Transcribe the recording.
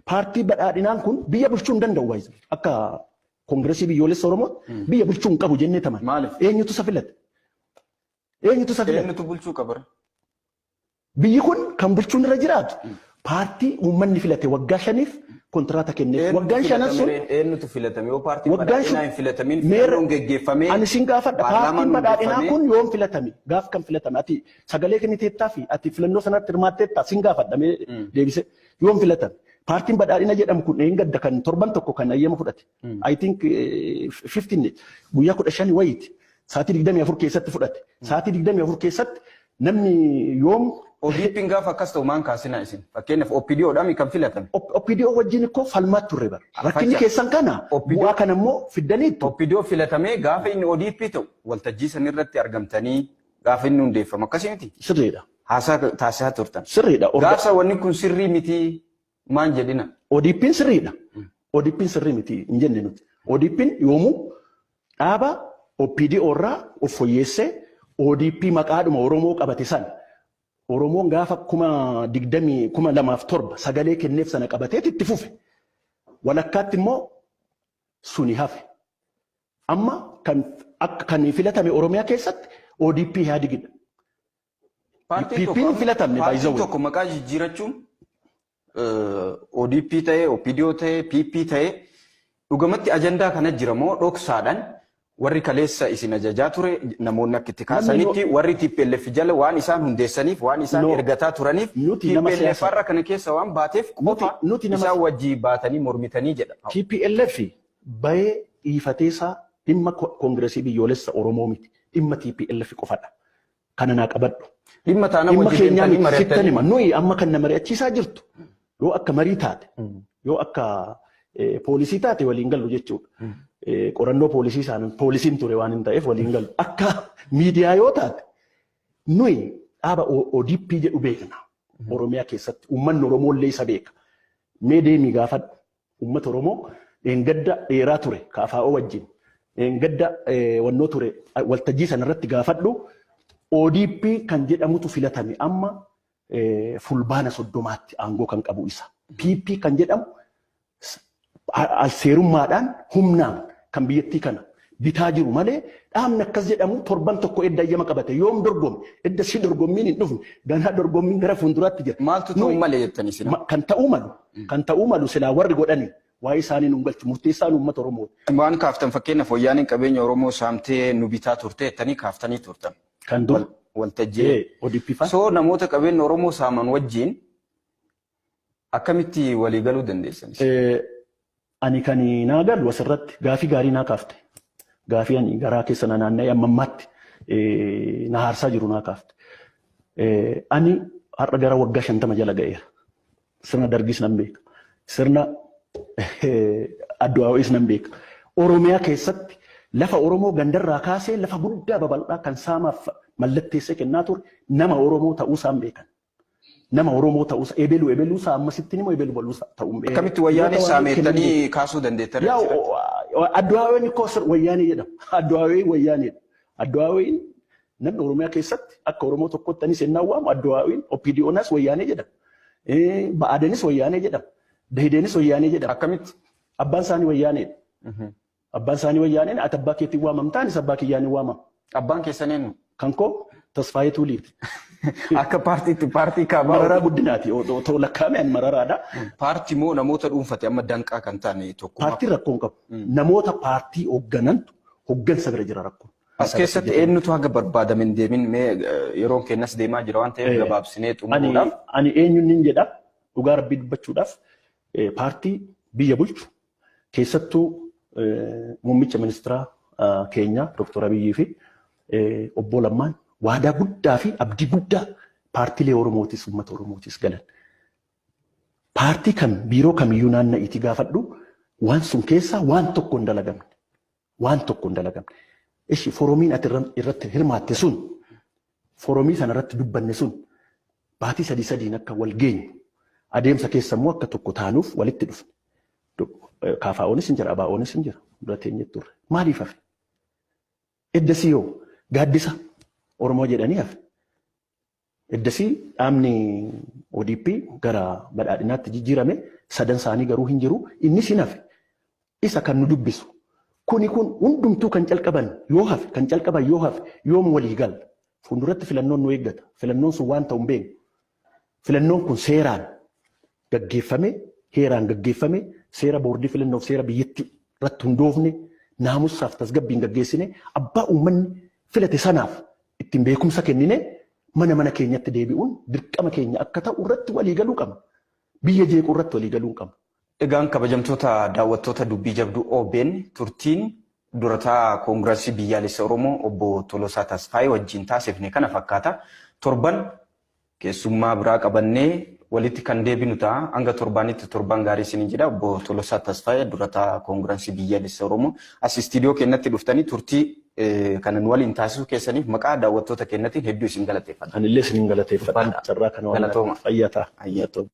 Paartii badhaadhinaan kun biyya bulchuu hin danda'u baay'ee. Akka Koongiresii Biyyoolessa Oromootti biyya bulchuu hin qabu jennee taman. Maaliif? Eenyutu isa filate? Eenyutu isa filate? Eenyutu bulchuu qaba? Biyyi kun kan bulchuun irra jiraatu paartii uummanni filate waggaa 5f kontiraata kenneef. Waggaan shanan sun Eenyutu filatame? Yoo paartiin Waggaan badhaadhinaa hin filatamin filannoon geggeeffamee Ani sin gaafadha. paarlaamaan Paartiin badhaadhinaa hundeeffamee kun yoom filatame? Gaaf kan filatame? Ati sagalee kenniteettaa fi ati filannoo sanatti hirmaatteettaa sin gaafadha mee deebise. Yoom filatame? Paartiin badhaadhina jedhamu kun dheengadda kan torban tokko kan ayyama fudhate. I think 15 guyyaa 15 wayiiti. Sa'aatii 24 keessatti fudhate. Sa'aatii 24 keessatti namni yoom ODP'n gaafa akkas ta'u maan kaasinaa isin? Fakkeenyaaf OPDOdhaan kan filatame. OPDO wajjin ikkoo falmaatti turre bara. Rakkinni Facha. keessan kana OPDO bu'aa kana immoo fiddaniittu. OPDO filatamee gaafa inni ODP ta'u waltajjii san irratti argamtanii gaafa inni hundeeffamu akkasii miti. Sirriidha. Haasaa taasisaa turtan. Sirriidha. Gaafsa wanni kun sirrii miti maan jedhina? ODP'n sirriidha. ODP'n sirrii miti hin jenne nuti. ODP'n yoomuu dhaaba OPDO irraa of fooyyessee ODP maqaadhuma Oromoo qabate sana Oromoon gaafa 2007 sagalee kenneef sana qabateet itti fufe. Walakkaatti immoo suni hafe. Amma kan akka kan filatame Oromiyaa keessatti ODP Ihaadigidha. Paartiin PP'n hin filatamne by the paartiin way. tokko maqaa jijjiirachuun ODP ta'ee, OPDO ta'ee, PP ta'ee dhugamatti ajandaa kana jira moo dhoksaadhaan warri kaleessa isin ajajaa ture namoonni akka itti kaasanitti warri TPLF jala waan isaan hundeessaniif waan isaan No. ergataa turaniif Nuti nama TPLF siyaasaa. har'a kana keessa waan baateef qofa Nuti nama isaan wajjii baatanii mormitanii jedha. TPLF bayee dhiifateesaa dhimma Koongiresii Biyyoolessa Oromoo miti. Dhimma TPLF qofadha. Kana naa qabadhu. Dhimma taana Dhimma wajji keenyaa deemtanii miti sittan mari'attanii. hima. Nuyi amma kan na mari'achiisaa jirtu yoo akka marii taate yoo akka poolisii taate waliin gallu jechuudha. Qorannoo poolisii isaan poolisiin ture waan hin ta'eef waliin gallu. Akka miidiyaa yoo taate nuyi dhaaba ODP jedhu beekna. Oromiyaa keessatti uummanni Oromoo illee isa beeka. Mee deemii gaafadhu. Uummata Oromoo dheengadda dheeraa ture KFO wajjin dheengadda wannoo ture waltajjii sana irratti gaafadhu ODP kan jedhamutu filatame amma Fulbaana 30tti aangoo kan qabu isa. PP kan jedhamu alseerummaadhaan humnaan kan biyyattii kana bitaa jiru malee dhaabni akkas jedhamu torban tokko edda ayyama qabate yoom dorgome edda si dorgommiin hin dhufne ganaa dorgommiin gara fuulduraatti jira. Maaltu ta'uu malee jettanii isin? Kan ta'uu malu silaa warri godhani waa'ee isaanii nun galchu, murteessaan uummata Oromoo. Waan kaaftan fakkeenyaaf wayyaaniin qabeenya Oromoo saamtee nu bitaa turte jettanii kaaftanii turtan. Kan dur Waltajjii. ODP faa. So namoota qabeenya Oromoo saaman wajjin akkamitti walii galuu dandeessan? Ani kan naa galu asirratti gaafii gaarii naa kaafte. Gaafii ani garaa keessa na naanna'ee amma ammaatti na haarsaa jiru naa kaafte. Ani har'a gara waggaa 50 jala ga'eera. Sirna dargiis nan beeka. Sirna addu'aa'is nan beeka. Oromiyaa keessatti lafa Oromoo gandarraa kaasee lafa guddaa babal'aa kan saamaaf mallatteessee kennaa ture nama Oromoo ta'uu isaan beekan. Nama Oromoo ta'uu isaa ebelu ebeluu isaa ammasitti immoo ebelu baluu isaa ta'uu. Akkamitti wayyaanee saamettanii kaasuu dandeettan? Yaa addu'aaween koo wayyaanee jedhama. Addu'aaween wayyaaneedha. Addu'aaween namni Oromiyaa keessatti akka Oromoo tokkotti anis ennaan waamu addu'aaween OPDOnas wayyaanee jedhama. Ba'aadanis wayyaanee jedhama. Dahideenis wayyaanee jedhama. Akkamitti? Abbaan isaanii wayyaaneedha. Abbaan isaanii wayyaaneen ati abbaa keetiin waamamta anis abbaa kiyyaan waamama. Abbaan keessan eenyu? Kan koo Tasfaayee Tuuliiti. Akka paartiitti paartii kaabaa. Mararaa Guddinaati. Otoo lakkaa'ame ani Mararaadha. Paartii moo namoota dhuunfate amma danqaa kan taane tokko? Paartiin rakkoo hin qabu. Namoota paartii hoogganantu hooggansa bira jira rakkoon. As keessatti eenyutu haga barbaadame hin deemin mee yeroon kennas deemaa jira waan ta'eef gabaabsinee xumuruudhaaf. Ani eenyuun nin jedha dhugaa rabbii dubbachuudhaaf paartii biyya bulchu keessattuu muummicha ministeera keenya Dr. Abiyyii fi obbo Lammaan waadaa guddaa fi abdii guddaa paartiilee Oromootis uummata Oromootis galan. Paartii kam biiroo kamiyyuu naanna'iitii gaafadhu waan sun keessaa waan tokko hin dalagamne. Waan tokko hin dalagamne. Ishi foroomiin ati irratti hirmaatte sun foromii sana irratti dubbanne sun baatii sadii sadiin akka wal geenyu adeemsa keessa immoo akka tokko taanuuf walitti dhufne. KFOnis hin jira, ABOnis hin jira. Dura teenyee turre. Maaliif hafe? Eddasii yoo gaaddisa Oromoo jedhanii hafe. Eddasii dhaabni ODP gara badhaadhinaatti jijjiirame, sadan isaanii garuu hin jiru. Innis hin hafe. Isa kan nu dubbisu. Kuni kun hundumtuu kan calqaban yoo hafe, kan calqaban yoo hafe, yoom walii galla? Fuulduratti filannoon nu eeggata. Filannoon sun waan ta'u hin beeknu. Filannoon kun seeraan gaggeeffame, heeraan gaggeeffame, seera boordii filannoof seera biyyatti irratti hundoofne, naamusaaf tasgabbiin gaggeessine, abbaa uummanni filate sanaaf ittiin beekumsa kennine, mana mana keenyatti deebi'uun dirqama keenya akka ta'u irratti walii galuu qabna. Biyya jeequu irratti walii galuu hin qabnu. Egaan kabajamtoota daawwattoota Dubbii Jabduu OBN, turtiin durataa Koongirasii Biyyaalessa Oromoo obbo Tolosaa Tasfaayee wajjin taasifne kana fakkaata. Torban keessummaa biraa qabannee walitti kan deebinu ta'a. Hanga torbaanitti torban gaarii isiniin jedha. Obbo Tolosaa Tasfaayee, durataa Koongirasii Biyyaalessa Oromoo, as istiidiyoo keenyatti dhuftanii turtii kana nu waliin taasisuu keessaniif maqaa daawwattoota keenyatiin hedduu isin galateeffadha. Anillee isiniin galateeffadha. Carraa kana waan Galatooma. Fayyaa ta'a.